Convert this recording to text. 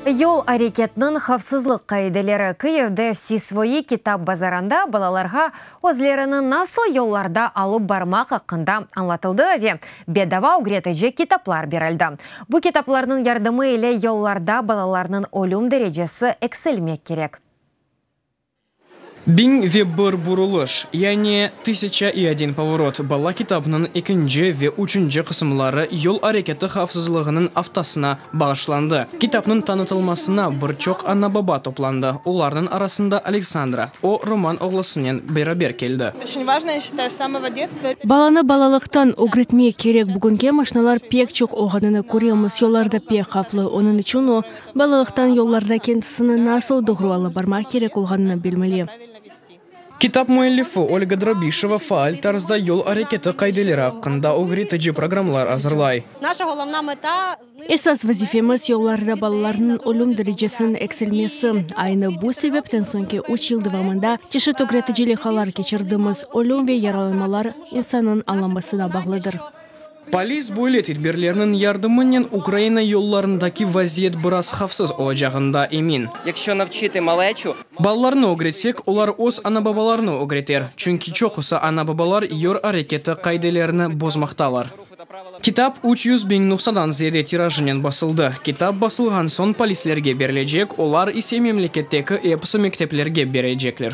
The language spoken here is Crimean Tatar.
Yol areketiniñ havfsızlıq qaideleri Kıyivde Vsi svoyi kitap bazarında balalarğa özlerini nasıl yollarda alıp barmaq aqqında añlatıldı ve bedava ögretici kitaplar berildi. Bu kitaplarnıñ yardımı ile yollarda balalarnıñ ölüm derecesi eksilmek kerek. 1001 burulış, yani Tısyaça i odin povorot bala kitabınıñ ekinci ve üçünci qısımları yol areketi havfsızlığınıñ aftasına bağışlandı. Kitapnıñ tanıtılmasına bir çoq ana-baba toplandı, olarnıñ arasında Aleksandra. O, Roman oğlusınen beraber keldi. Balanı balalıqtan ögretmek kerek. Bugünki maşinalar pek çoq olğanını köremiz, yollar da pek havflı. Onıñ içün o, balalıqtan yollarda kendisini nasıl doğru alıp barmaq kerek olğanını bilmeli. Kitap müellifi Olga Drobişeva faal tarzda yol areketi qaideleri aqqında ögretici programmalar azırlay. Наша головна мета Esas vazifemiz yollarda balalarnıñ ölüm derecesiniñ eksilmesi. Aynı bu sebepten soñki üç yıl devamında çeşit ögretici leyhalar keçirdimiz. Ölüm ve yaralanmalar insannıñ añlamasına bağlıdır. Polis böyle tedbirlerniñ yardımınen Ukraina yollarındaki vaziyet biraz havfsız olacağında emin. Якщо навчити малечу, Balalarnı ögretsek, olar öz ana-babalarını ögreter, çünki çoqusı ana-babalar yol areketi qaidelerini bozmaqtalar. Kitap 300 biñ nushadan ziyade tirajınen basıldı. Kitap basılğan soñ polislerge berilecek, olar ise memleketteki episi mekteplerge berecekler.